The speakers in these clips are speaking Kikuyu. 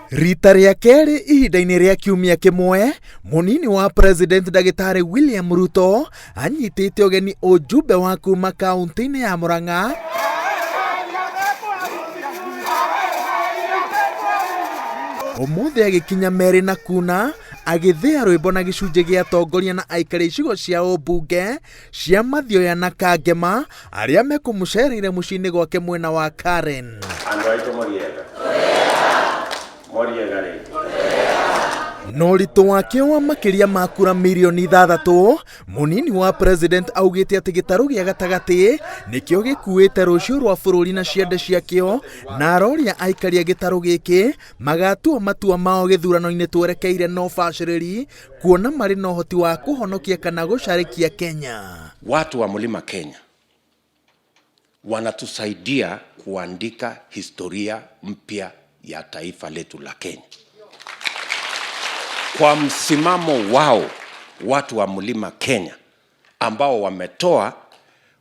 Rita rĩa kerĩ ihinda-inĩ rĩa kiumia kĩmwe, mũnini wa President ndagĩtarĩ William Ruto anyitĩte ũgeni ũjumbe wa kuma kaunti-inĩ ya Murang'a ũmũthĩ agĩkinya merĩ na kuna agĩthĩa rwĩmbo na gĩcunjĩ gĩa atongoria na aikari icigo cia ũmbunge cia Mathioya na Kangema arĩa mekũmũcereire mũciĩ-inĩ gwake mwena wa Karen. Andũ aitũ mũriega? Mũriega rĩngĩ? Na ũritũ wakĩo wa makĩria ma kura mirioni 6, mũnini wa president augĩte atĩ gĩtarũ gĩa gatagatĩ nĩkĩo gĩkuĩte rũciũ rwa bũrũri na ciande ciakĩo, na aroria aikari a gĩtarũ gĩkĩ magatua matua mao gĩthurano-inĩ twerekeire na ũbacĩrĩri kuona marĩ na ũhoti wa kũhonokia kana gũcarĩkia Kenya. Watu wa Mlima Kenya wanatusaidia kuandika historia mpya ya taifa letu la Kenya. Kwa msimamo wao, watu wa Mlima Kenya ambao wametoa,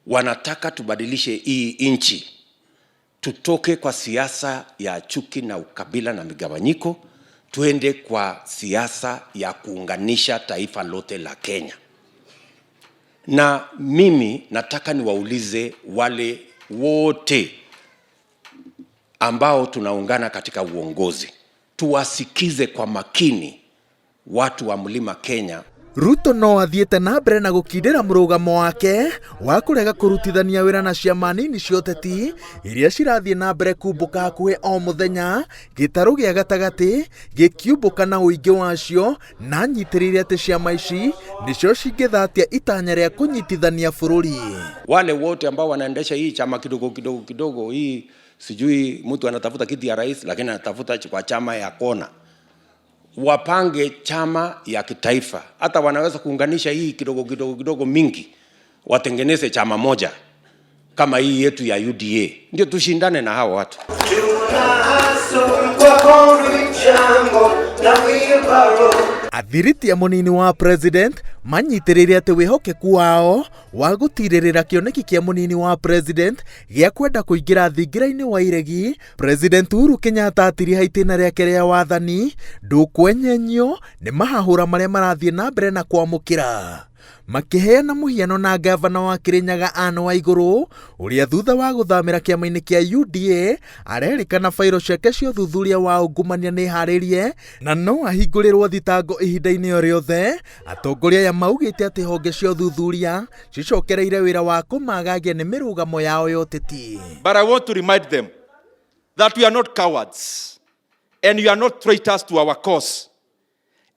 wanataka tubadilishe hii nchi, tutoke kwa siasa ya chuki na ukabila na migawanyiko, tuende kwa siasa ya kuunganisha taifa lote la Kenya. Na mimi nataka niwaulize wale wote ambao tunaungana katika uongozi, tuwasikize kwa makini watu wa Mlima Kenya. Ruto no athiĩte na mbere na gũkindĩra mũrũgamo wake wa kũrega kũrutithania wĩra na ciama nini cia ũteti iria cirathiĩ na mbere kumbũka hakuhĩ o mũthenya, gĩtarũ gĩa gatagatĩ gĩkiumbũka na ũingĩ wacio, na anyitĩrĩire atĩ ciama ici nĩcio cingĩthatia itanya rĩa kũnyitithania bũrũri. Wale wote ambao wanaendesha hii chama kidogo kidogo kidogo hii, sijui mtu anatafuta kiti ya rais, lakini anatafuta kwa chama ya kona, wapange chama ya kitaifa. Hata wanaweza kuunganisha hii kidogo kidogo kidogo mingi, watengeneze chama moja kama hii yetu ya UDA, ndio tushindane na hao watu. Athiriti a mũnini wa president manyitĩrĩire atĩ wĩhokeku wao wa gũtirĩrĩra kĩoneki kĩa mũnini wa president gĩa kwenda kũingĩra thingira-inĩ wa iregi, President Uhuru Kenyatta atiriha itĩna rĩake rĩa wathani ndũkwenyenyio nĩ mahahũra marĩa marathiĩ na mbere na kwamũkĩra. Makĩheana mũhiano na ngavana wa Kirinyaga Anne Waigũrũ ũrĩa thutha wa gũthamĩra kĩama-inĩ kĩa UDA arerĩkana bairo ciake cia ũthuthuria wa ungumania nĩ harĩrie na no ahingũrĩrwo thitango ihinda-inĩ o rĩothe. Atongoria aya maugĩte atĩ honge cia ũthuthuria cicokereire wĩra wa kũmagagia nĩ mĩrũgamo yao ya ũteti. But I want to remind them that we are not cowards and we are not traitors to our cause.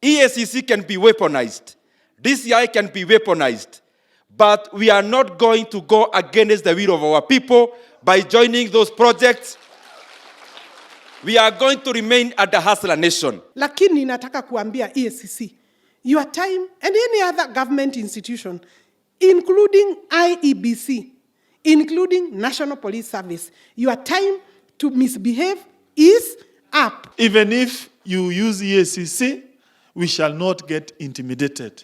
EACC can be weaponized. DCI can be weaponized. But we are not going to go against the will of our people by joining those projects. We are going to remain at the Hustler Nation. Lakini nataka kuambia EACC, your time and any other government institution, including IEBC, including National Police Service, your time to misbehave is up. Even if you use EACC, we shall not get intimidated.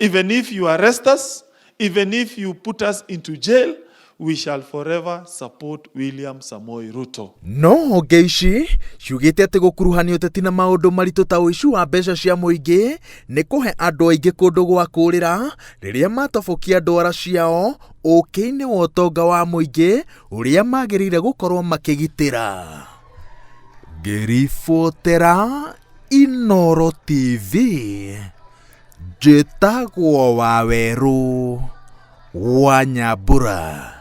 Even if you arrest us, even if you put us into jail, we shall forever support William Samoei Ruto. No honge ici ciugĩte atĩ gũkuruhania ũteti na maũndũ maritũ ta ũici wa mbeca cia mũingĩ nĩ kũhe andũ aingĩ kũndũ gwa kũũrĩra rĩrĩa matobokia ndwara ciao ũkĩ-inĩ wa ũtonga wa mũingĩ ũrĩa magĩrĩire gũkorwo makĩgitĩra. Ngĩribotera Inooro TV, njĩtagwo Wawerũ wa Nyambura.